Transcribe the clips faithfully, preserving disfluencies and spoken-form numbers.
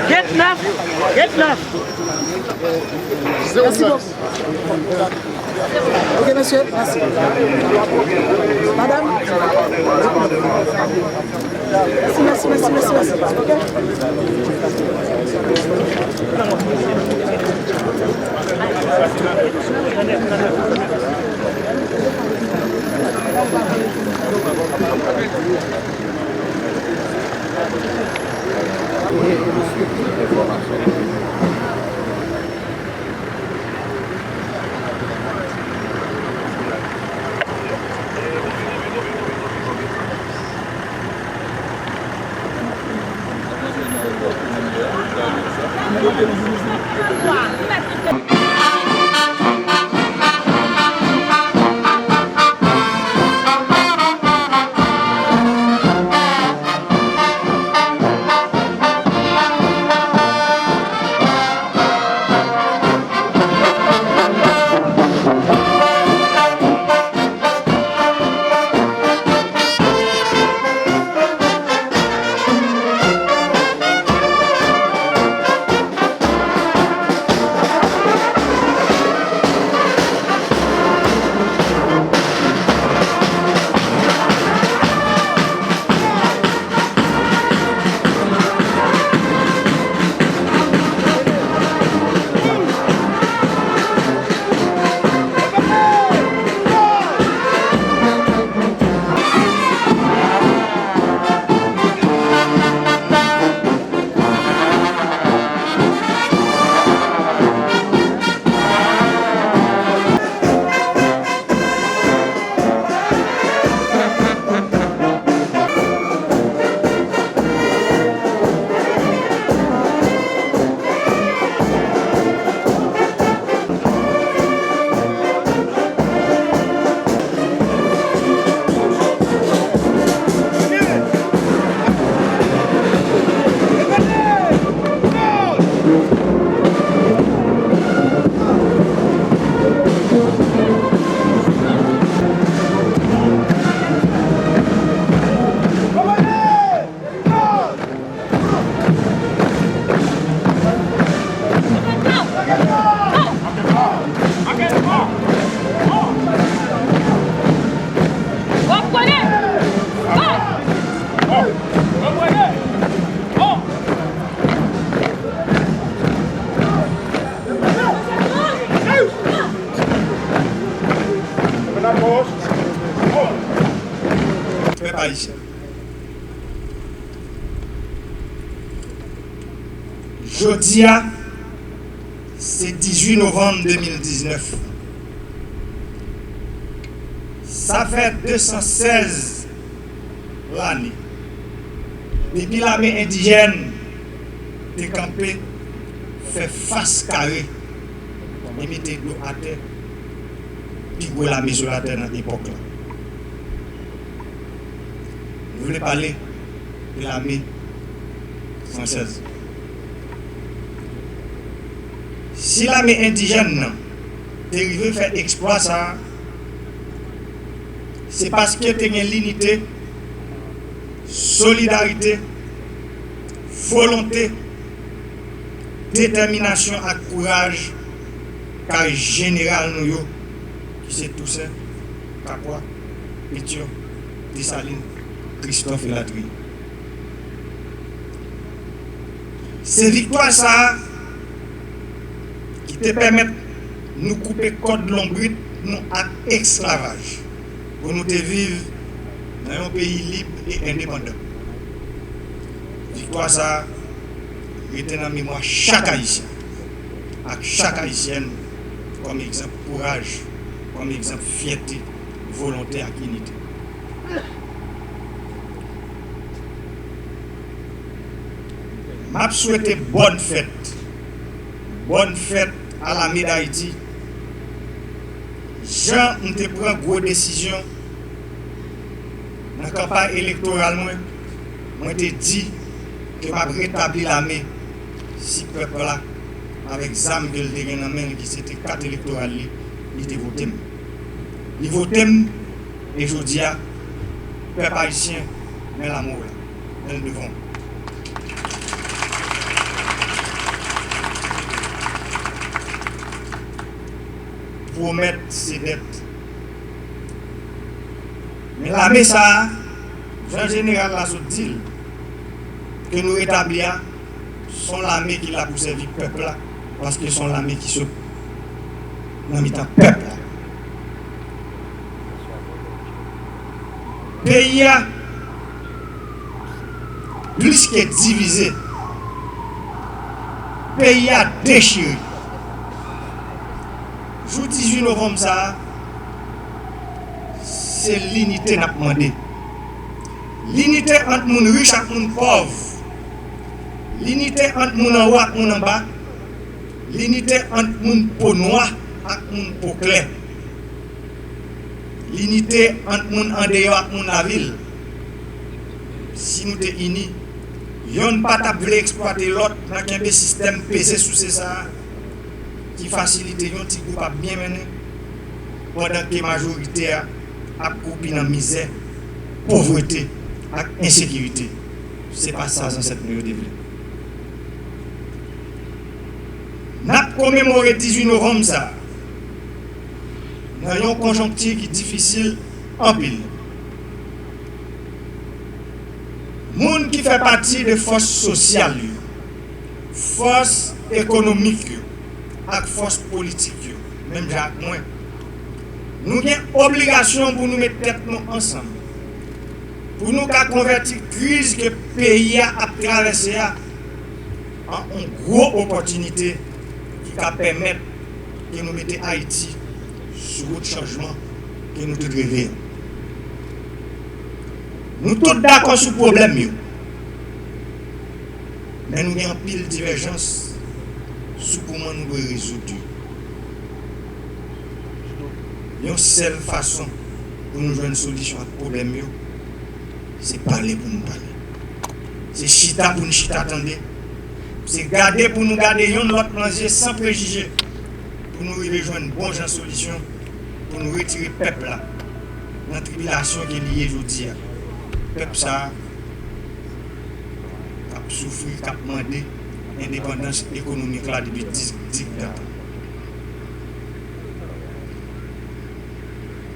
Get nèf, get nèf. Mèsi bokou. Ok, mesye, mèsi. Madanm. Mèsi, mèsi, mèsi, mèsi, mèsi. Ok. Pèp ayisyen. Jodi a, se dizuit novanm de mil diznèf. Sa fè de san sèz lane depi lame endijèn te kanpe, fè fas kare e mete do atè pi gwo lame sou latè nan epòk la. Nou vle pale de lame fransèz. Si lame endijèn nan te rive fè eksplwa sa a, se paske te gen linite, solidarite, volonte, detèminasyon ak kouraj kay jeneral nou yo, ki se Tousen, Kapwa, Petyon, Desalin, Kristòf elatriye. Se viktwa sa a ki te pèmèt nou koupe kòd lonbrit nou ak esklavaj, pou nou te viv nan yon peyi lib e endepandan. Viktwa sa a rete nan memwa chak Ayisyen ak chak Ayisyèn kòm egzanp kouraj, kòm egzanp fyète, volonte ak inite. M ap swete bòn fèt, bòn fèt a Lame Dayiti. Jan m te pran gwo desizyon nan kanpay elektoral mwen, mwen te di ke m ap retabli lame si pèp la, avèk zam ke l te gen nan men l, ki se te kat elektoral li, li te vote m. Li vote m, e jodi a, pèp ayisyen, men lanmou w la, men l devan w. Pwomèt se dèt. Men lame sa a, jan jeneral la sot di l, ke nou retabli a, se yon lame ki la pou sèvi pèp la, paske se yon lame ki sot nan mitan pèp la. Peyi a plis ke divize. Peyi a dechire. Jou dizuit novanm sa a, se linite n ap mande. Linite ant moun rich ak moun pòv. Linite ant moun anwo ak moun anba. Linite ant moun po nwa ak moun po klè. Linite ant moun andeyò ak moun lavil. Si nou te ini, yonn pa t ap vle eksplwate lòt nan kenbe sistèm peze souse sa a ki fasilite yon ti gwoup ap byen mennen, pandan ke majorite a ap kwoupi nan mizè, povrete ak ensekirite. Se pa sa zansèt nou yo te vle. N ap komemore dizuit novanm sa a nan yon konjonkti ki difisil anpil. Moun ki fè pati de fòs sosyal yo, fòs ekonomik yo ak fòs politik yo, menm jan ak mwen, nou gen obligasyon pou nou met tèt nou ansanm, pou nou ka konvèti kriz ke peyi a ap travèse a an yon gwo opòtinite ki ka pèmèt ke nou mete Ayiti sou wout chanjman ke nou tout reve an. Nou tout dakò sou pwoblèm yo, men nou gen anpil divèjans sou kòman nou dwe rezoud yo. Yon sèl fason pou nou jwenn solisyon ak pwoblèm yo, se pale pou nou pale. Se chita pou nou chita tande. Se gade pou nou gade yonn lòt nan zye san prejije, pou nou rive jwenn bon jan solisyon, pou nou retire pèp la nan tribilasyon ke li ye jodi a. Pèp sa a k ap soufri, k ap mande endepandans ekonomik la depi dis, dis gad.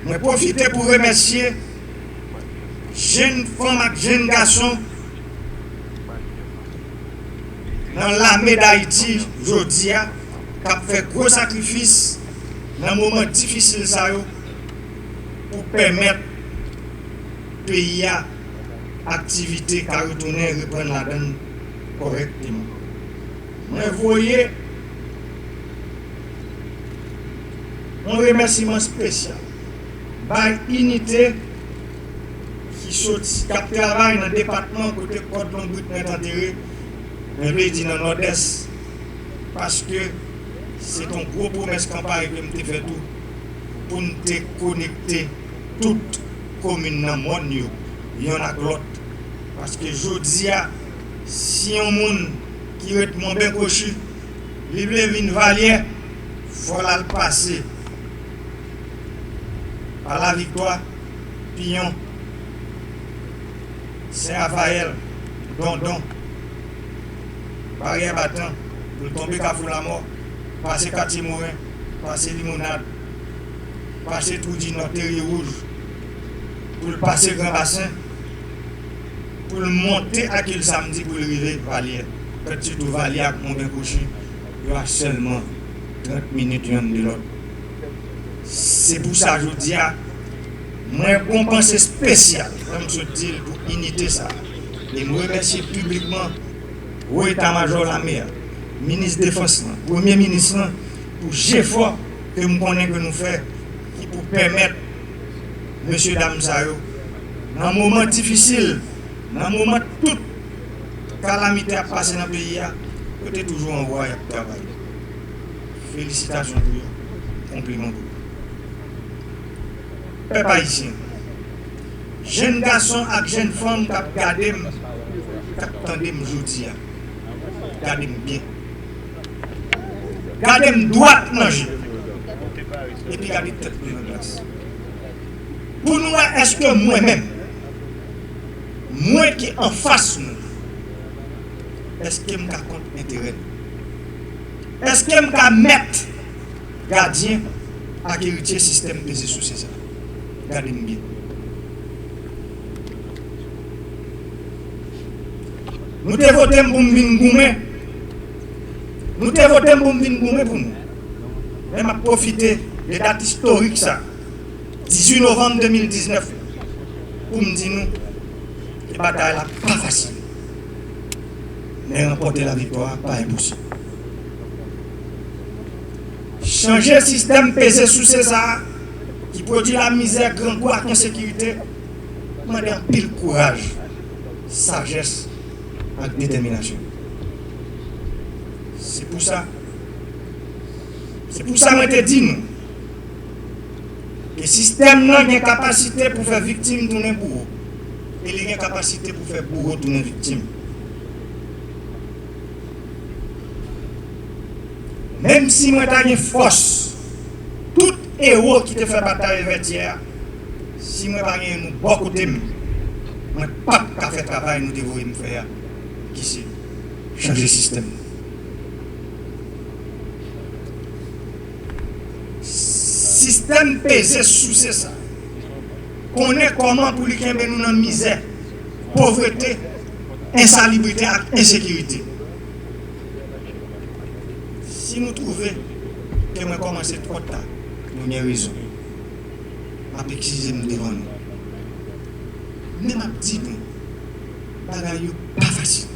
Mwen pwofite pou remèsye jenn fanm ak jenn gason nan lame Dayiti jodi a, k ap fè gwo sakrifis nan moman difisil sa yo pou pèmèt peyi a aktivite ka retounen, reprann ladan l kòrèkteman. Mwen voye yon remèsiman espesyal bay inite ki soti, k ap travay nan depatman kote kòd lonbrit mwen t antere, mwen vle di nan Nòdès, paske se t yon gwo pwomès kanpay ke m te fè tou, pou n te konekte tout komin nan mòn yo, yonn ak lòt. Paske jodi a, si yon moun ki ret Monben Kwochi, li vle vin Valyè, fò l al pase pa Laviktwa, Piyon, Sen Rafayèl, Dondon, Baryè Batan, pou l tonbe Kafou Lamò, pase Katye Moren, pase Limonad, pase Twou Dinò, Terye Wouj, pou l pase Gran Basen, pou l monte ak Il Samdi pou l rive Valyè. Pèt sitou Valyè ak Monben Kwochi, yo a sèlman trant minit yonn de lòt. Se pou sa jodi a, mwen gen yon panse espesyal, jan m sot di l, pou inite sa a. E m remèsye piblikman Wo Eta Majò Lame a, Minis Defans lan, Premye Minis lan, pou jefò ke m konnen ke nou fè, ki pou pèmèt mesye dam sa yo, nan moman difisil, nan moman tout kalamite ap pase nan peyi a, yo te toujou anwo a y ap travay. Felisitasyon pou yo, konpliman pou yo. Pèp ayisyen, jenn gason ak jenn fanm k ap gade m, k ap tande m jodi a, gade m byen. Gade m dwat nan je. epi gade tèt li nan glas. Pou nou wè èske mwen menm, mwen ki anfas nou, èske m ka kont enterè nou? Èske m ka mèt, gadyen ak eritye sistèm peze souse sa? Gade m byen. Nou te vote m pou m vin goumen. Nou te vote m pou m vin goumen pou nou. Men m ap pwofite de dat istorik sa, dizuit novanm de mil diznèf, pou m di nou ke batay la pa fasil. Men ranpòte laviktwa pa enposib. Chanje sistèm peze souse sa a, ki pwodui lamizè, grangou ak ensekirite, mande anpil kouraj, sajès ak detèminasyon. Se pou sa, se pou sa mwen te di nou ke sistèm nan gen kapasite pou fè viktim tounen bouwo, e li gen kapasite pou fè bouwo tounen viktim. Menm si mwen ta gen fòs tout ewo ki te fè batay Vètyè a, si mwen pa gen nou bò kote m, mwen p ap ka fè travay nou te voye m fè a, ki se chanje sistèm nan. Sistèm peze souse sa konnen kòman pou li kenbe nou nan mizè, povrete, ensalibrite ak ensekirite. Si nou twouve ke mwen kòmanse twò ta, nou gen rezon. M ap eskize m devan nou. Men m ap di nou, bagay yo pa fasil.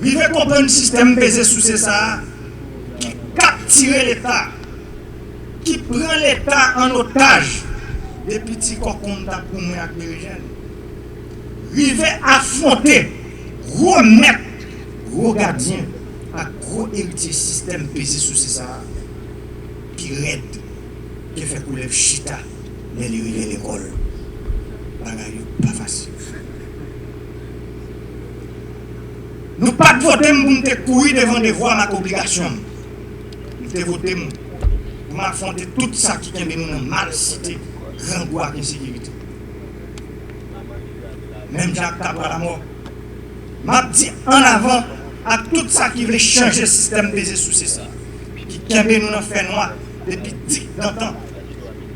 Rive konprann sistèm peze souse sa a ki kaptire Leta, ki pran Leta an otaj depi ti kòkon m t ap goumen ak Berejèn. Rive afwonte gwo mèt, gwo gadyen ak gwo eritye sistèm peze souse sa a pi rèd ke fè koulèv chita lè li rive lekòl. Bagay yo pa fasil. Nou pa t vote m pou m te kouri devan devwa m ak obligasyon m. Nou te vote m pou m afwonte tout sa ki kenbe nou nan malsite, grangou ak ensekirite. Menm jan ak Kapwa Lamò, m ap di annavan ak tout sa ki vle chanje sistèm peze souse sa, ki kenbe nou nan fènwa depi dik dantan,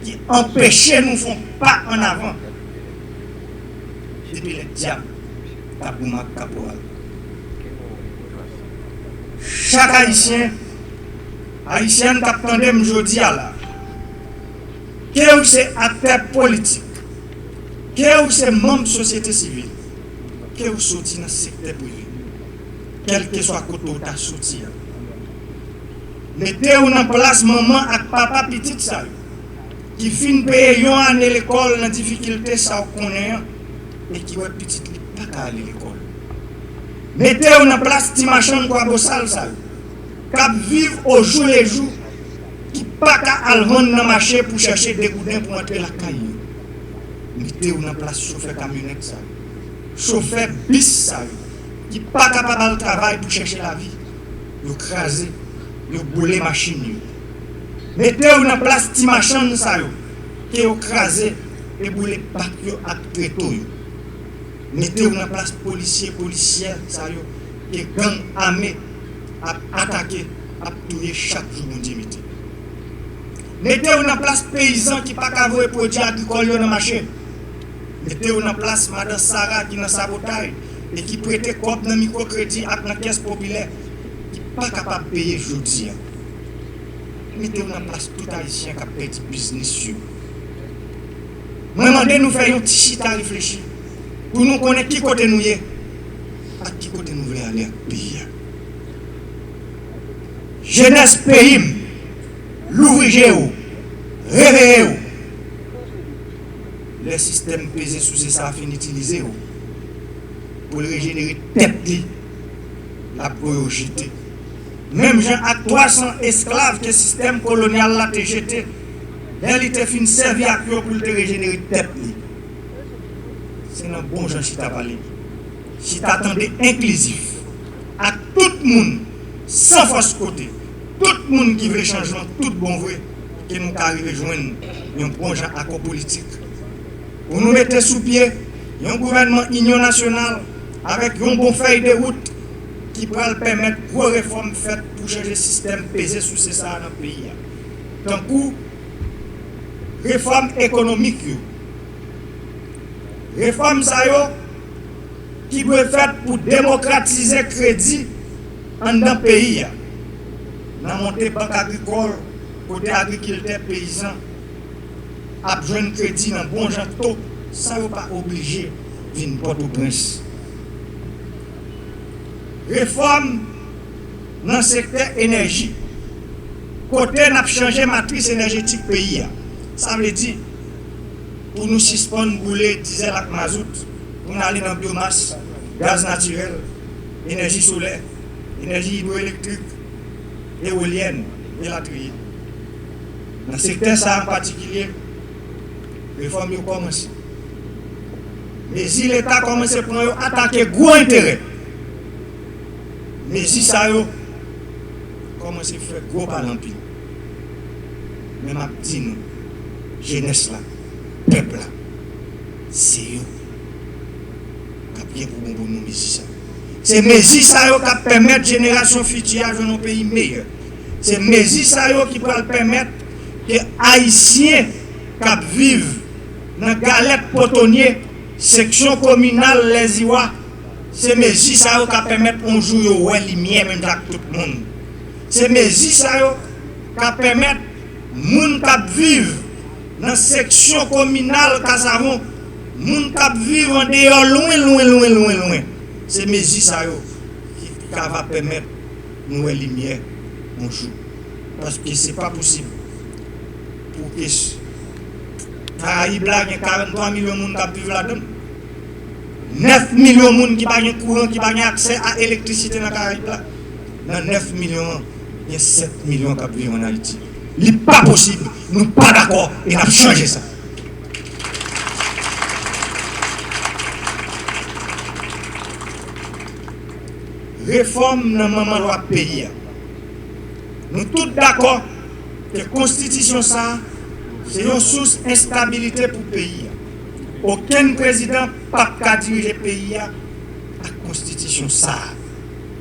ki anpeche nou fè yon pa annavan depi lè dyab t ap goumen ak kaporal. Chak Ayisyen, Ayisyèn k ap tande m jodi a la, ke w se aktè politik, ke w se manm sosyete sivil, ke w soti nan sektè prive, kèlkeswa kote w ta soti a, mete w nan plas manman ak papa pitit sa yo ki fin peye yon ane lekòl nan difikilte sa w konnen an e ki wè pitit li pa ka ale lekòl. Mete w nan plas ti machann Kwabosal sa yo k ap viv ojoulejou, ki pa ka al vann nan mache pou chèche de gouden pou antre lakay yo. Mete w nan plas chofè kamyonèt sa yo, chofè bis sa yo, ki pa kapab al travay pou chèche lavi. Yo kraze, yo boule machin yo. Mete w nan plas ti machann sa yo ke yo kraze e boule bak yo ak treto yo. Mete w nan plas polisye, polisyè sa yo ke gang ame ap atake, ap touye chak jou Bondye mete. Mete w nan plas peyizan ki pa ka voye pwodui agrikòl yo nan mache. Mete w nan plas madan Sara ki nan sabotay e ki prete kòb nan mikwokredi ak nan kès popilè, ki pa kapab peye jodi a. Mete w nan plas tout Ayisyen k ap pèdi biznis yo. Mwen mande nou fè yon ti chita reflechi pou nou konnen ki kote nou ye ak ki kote nou vle ale ak peyi a. Jenès peyi m, louvri je w, reveye w. Lè sistèm peze souse sa a fin itilize w pou l rejenere tèt li, l ap voye w jete. Menm jan ak twa san esklav ke sistèm kolonyal la te jete lè li te fin sèvi ak yo pou l te rejenere tèt li. Se nan bon jan chita pale, chita tande enklizif ak tout moun san fòs kote, tout moun ki vle chanjman tout bon vre, ke nou ka rive jwenn yon bon jan akò politik pou nou mete sou pye yon gouvènman inyon nasyonal avèk yon bon fèy de wout ki pral pèmèt gwo refòm fèt pou chanje sistèm peze souse sa a nan peyi a, tankou refòm ekonomik yo. Refòm sa yo ki dwe fèt pou demokratize kredi anndan peyi a, nan monte bank agrikòl kote agrikiltè, peyizan ap jwenn kredi nan bon jan to san yo pa oblije vin Pòtoprens. Refòm nan sektè enèji, kote n ap chanje matris enèjetik peyi a. Sa vle di, pou nou sispann boule dizèl ak mazout, pou n ale nan byomas, gaz natirèl, enèji solè, enèji idwoelektrik, ewolyèn, elatriye. Nan sektè sa a an patikilye, refòm yo kòmanse. Mezi Leta kòmanse pran yo atake gwo enterè. Mezi sa yo kòmanse fè gwo pale anpil. Men m ap di nou, jenès la, pèp la, se yo k ap gen pou bon pou nou mezi sa. Se mezi sa yo k ap pèmèt jenerasyon fiti a jwenn yon peyi meyè. Se mezi sa yo ki pral pèmèt ke Ayisyen k ap viv nan Galèt Potonye, seksyon kominal Lèziwa, se mezi sa yo k ap pèmèt yon jou yo wè limyè menm jan ak tout moun. Se mezi sa yo k ap pèmèt moun k ap viv nan seksyon kominal Kasavon, moun k ap viv andeyò lwen, lwen, lwen, lwen, lwen. Se mezi sa yo ki ka va pèmèt nou wè limyè yon jou. Paske se pa posib pou ke s-, Karayib la gen karant twa milyon moun k ap viv ladan l. Nèf milyon moun ki pa gen kouran, ki pa gen aksè a elektrisite nan Karayib la. Nan nèf milyon an, gen sèt milyon k ap viv ann Ayiti. Li pa posib, nou pa dakò e n ap chanje sa. Refòm nan manman lwa peyi a. Nou tout dakò ke konstitisyon sa a se yon sous enstabilite pou peyi a. Okenn prezidan p ap ka dirije peyi a ak konstitisyon sa a.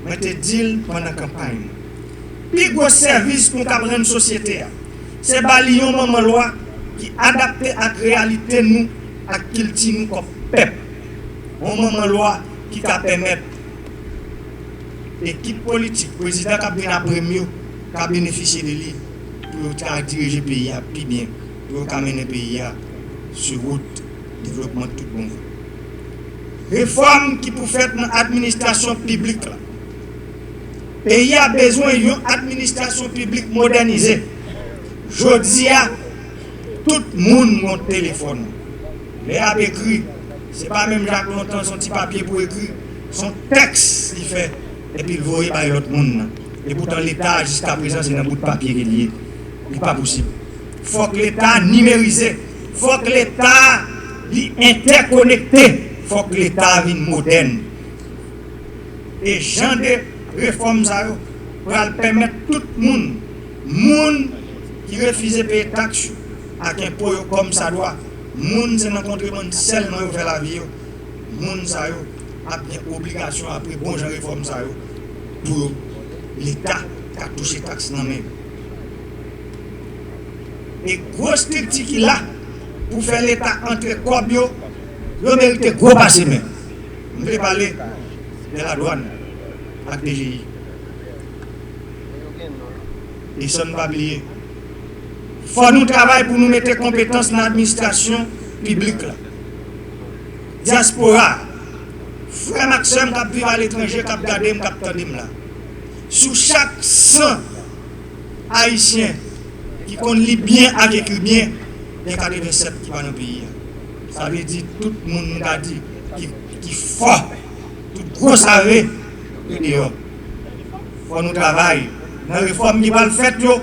Mwen te di l pandan kanpay mwen. Pi gwo sèvis nou kab rann sosyete a, se ba li yon manman lwa ki adapte ak reyalite nou, ak kilti nou kòm pèp. Yon manman lwa ki ka pèmèt ekip politik, prezidan k ap vin apre m yo, ka benefisye de li pou yo ta dirije peyi a pi byen, pou yo ka mennen peyi a sou wout devlopman tout bon vre. Refòm ki pou fèt nan administrasyon piblik la. Peyi a bezwen yon administrasyon piblik modènize. Jodi a, tout moun gon telefòn. Lè y ap ekri, se pa menm jan ak lontan, se yon ti papye pou ekri, se yon tèks li fè, epi l voye bay lòt moun nan. Epoutan, Leta a, jiskaprezan, se nan bout papye ke l ye. Li pa posib. Fòk Leta a nimerize. Fòk Leta a, li entèkonekte. Fòk Leta a vin modèn. E jan de refòm sa yo pral pèmèt tout moun, moun ki refize peye taks yo ak enpo yo kòmsadwa, moun se nan kontrebann sèlman yo fè lavi yo, moun sa yo ap gen obligasyon apre bon jan refòm sa yo pou yo, Leta ka touche taks nan men yo. E gwo estrikti ki la pou fè Leta antre kòb yo, yo merite gwo pase men. M vle pale de ladwàn ak D G I. E san n pa bliye, fò nou travay pou nou mete konpetans nan administrasyon piblik la. Dyaspora, frè m ak sè m k ap viv aletranje, k ap gade m, k ap tande m la. Sou chak san Ayisyen ki konn li byen ak ekri byen, gen katrevennsèt ki pa nan peyi a. Sa vle di tout moun nou ka di ki, ki fò, tout gwo save, yo deyò. Fò nou travay nan refòm ki pral fèt yo,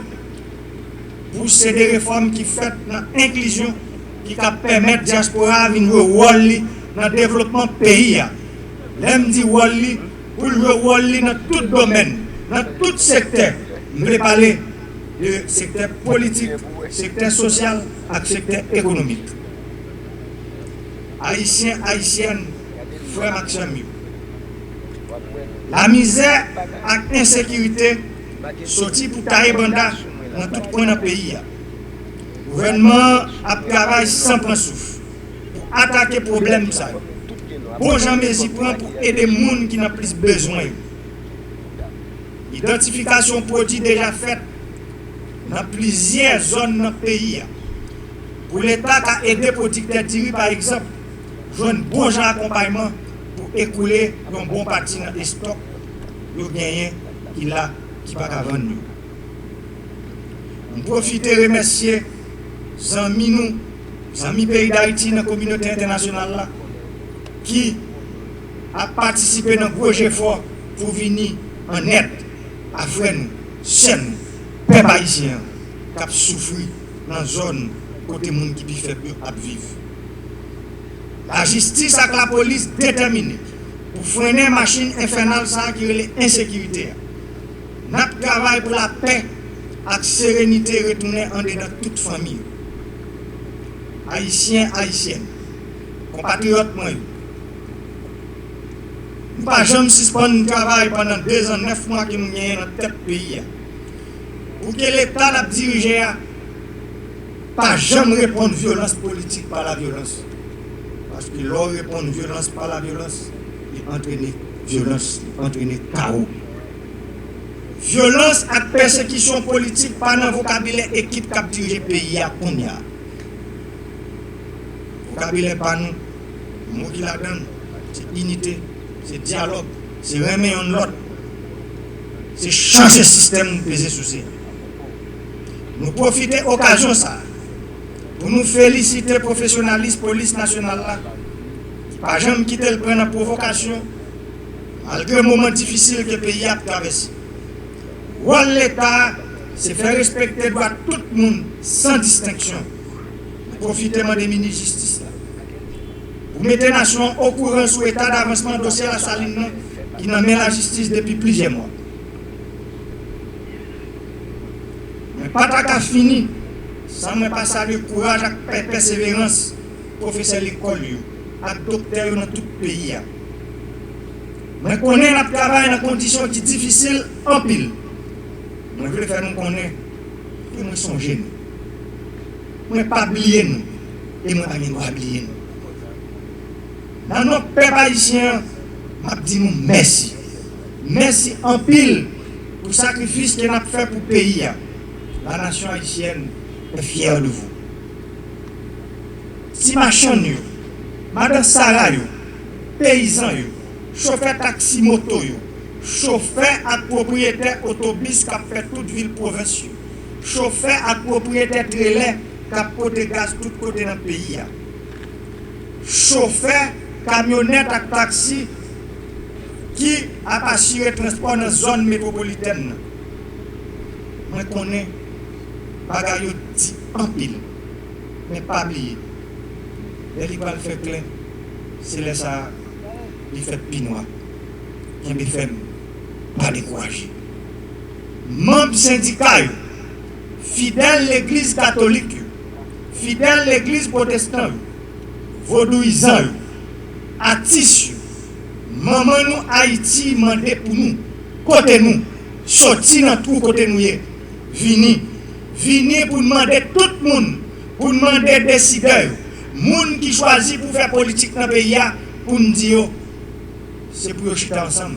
pou se de refòm ki fèt nan enklizyon, ki ka pèmèt dyaspora a vin jwe wòl li nan devlopman peyi a. Lè m di wòl li, pou l jwe wòl li nan tout domèn, nan tout sektè. M vle pale de sektè politik, sektè sosyal ak sektè ekonomik. Ayisyen, Ayisyèn, frè m ak sè m yo, lamizè ak ensekirite soti pou taye banda nan tout kwen nan peyi a. Gouvènman an ap travay san pran souf pou atake pwoblèm sa yo. Bon jan mezi pran pou ede moun ki nan plis bezwen yo. Idantifikasyon pwodui deja fèt nan plizyè zòn nan peyi a. Pou Leta ka ede pwodiktè diri, pa egzanp, jwenn bon jan akonpayman pou ekoule yon bon pati nan estòk yo genyen ki la, ki pa ka vann yo. M pwofite remèsye zanmi nou, zanmi peyi Dayiti nan kominote entènasyonal la, ki ap patisipe nan gwo jefò pou vini an èd a frè nou, sè nou, pèp ayisyen an k ap soufri nan zòn kote moun ki pi fèb yo ap viv. Lajistis ak lapolis detèmine pou frennen machin enfènal sa a ki rele ensekirite a. N ap travay pou lapè ak serenite retounen andedan tout fanmi yo. Ayisyen, Ayisyèn, konpatriyòt mwen yo, nou pa janm sispann travay pandan de zan nèf mwa ke nou genyen nan tèt peyi a, pou ke Leta n ap dirije a pa janm reponn vyolans politik pa lavyolans. Paske lè w reponn vyolans pa lavyolans, li antrene vyolans, li antrene kawo. Vyolans ak pèsekisyon politik pa nan vokabilè ekip k ap dirije peyi a kounye a. Vokabilè pa nou, mo ki ladan l, se inite, se dyalòg, se renmen yonn lòt, se chanje sistèm peze souse a. Nou pwofite okazyon sa a pou nou felisite pwofesyonalis polis nasyonal la, ki pa janm kite l pran nan pwovokasyon, malgre moman difisil ke peyi a ap travèse. Wòl Leta a se fè respekte dwa tout moun san distenksyon. M pwofite mande minis jistis la pou mete nasyon an okouran sou eta davansman dosye Lasalin nan ki nan men lajistis depi plizyè mwa. Mwen pa ta ka fini san mwen pa salye kouraj ak pè-, pèseverans pwofesè lekòl yo ak doktè yo nan tout peyi a. Mwen konnen n ap travay nan kondisyon ki difisil anpil. Mwen vle fè nou konnen ke mwen sonje nou. Mwen pa bliye nou, e mwen pa gen dwa bliye nou. Nan non pèp ayisyen an, m ap di nou mèsi. Mèsi anpil pou sakrifis ke n ap fè pou peyi a. La nation haïtienne est fière de vous. Ti machann yo, madan Sara yo, peyizan yo, chofè taksi moto yo, chofè ak pwopriyetè otobis k ap fè tout vil pwovens yo, chofè ak pwopriyetè trelè k ap pote gaz tout kote nan peyi a, chofè kamyonèt ak taksi ki ap asire transpò nan zòn metwopolitèn nan. Mwen konnen bagay yo di anpil, men pa bliye, lè li pral fè klè, se lè sa a li fè pi nwa. Kenbe fèm, pa dekouraje. Manm sendika yo, fidèl legliz katolik yo, fidèl legliz pwotestan yo, vodouyizan yo, atis yo, manman nou Ayiti mande pou nou, kote nou, soti nan twou kote nou ye, vini, vini pou n mande tout moun, pou n mande desidè yo, moun ki chwazi pou fè politik nan peyi a, pou n di yo, se pou yo chita ansanm.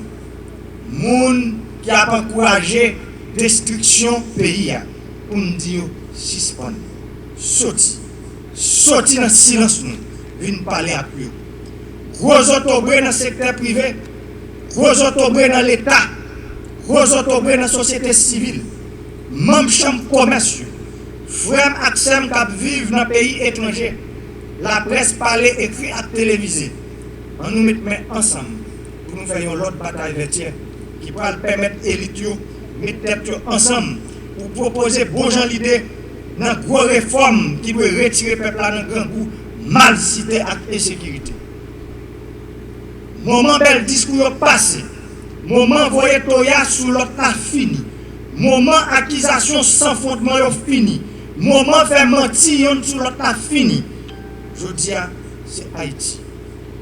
Moun ki ap ankouraje destriksyon peyi a, pou n di yo sispann. Soti. Soti nan silans nou, vin pale ak yo. Gwo zotobre nan sektè prive, gwo zotobre nan Leta, gwo zotobre nan sosyete sivil, manm chanm komès yo, frè m ak sè m k ap viv nan peyi etranje, laprès pale, ekri ak televize. Ann nou met men ansanm pou nou fè yon lòt batay vètyè ki pral pèmèt elit yo met tèt yo ansanm pou pwopoze bon jan lide nan gwo refòm ki dwe retire pèp la nan grangou malsite ak ensekirite. Moman bèl diskou yo pase, moman voye toya sou lòt la fini. Moman akizasyon san fondman yo fini. Moman fè manti yonn sou lòt la fini. Jodi a, se Ayiti.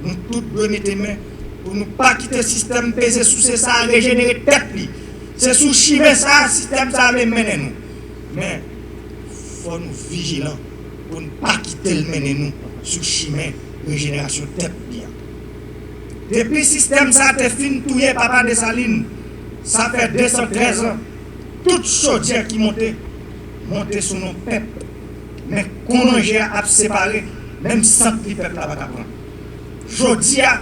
Nou tout dwe mete men pou nou pa kite sistèm peze souse sa a rejenere tèt li. Se sou chimen sa a sistèm sa a vle mennen nou. Men, fò nou vijilan pou n pa kite l mennen nou sou chimen rejenerasyon tèt li a. Depi sistèm sa a te fin touye papa Desalin, sa fè de san trèz an, tout chodyè ki monte, monte sou non pèp. Men kon manje a ap separe, menm sant li pèp la pa ka pran. Jodi a,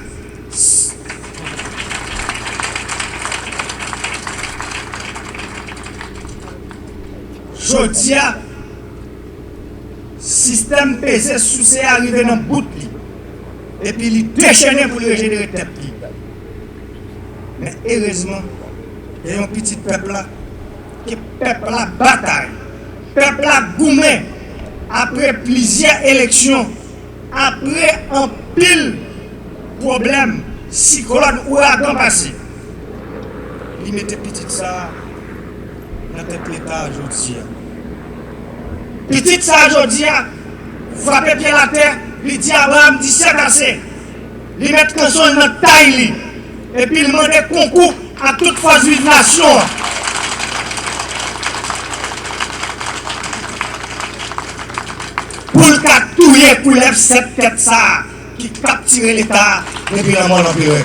jodi a, sistèm peze souse a rive nan bout li, epi li dechennen pou l rejenere tèt li. Men erezman, gen yon pitit pèp la, ke pèp la batay, pèp la goumen, apre plizyè eleksyon, apre anpil pwoblèm, siklòn, ouragan pase. Li mete pitit sa a nan tèt Leta a jodi a. Pitit sa a jodi a frape pye l atè, li di Abraram di sèt ase. Li met kanson l nan tay li, epi l mande konkou ak tout fòs viv nasyon an pou l ka touye koulèv sèt tèt sa a ki kaptire Leta a depi lanmò lanperè.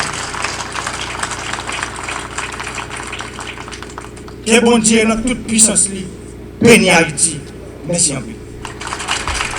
Ke Bondye nan tout pwisans li beni Ayiti. Mèsi anpil.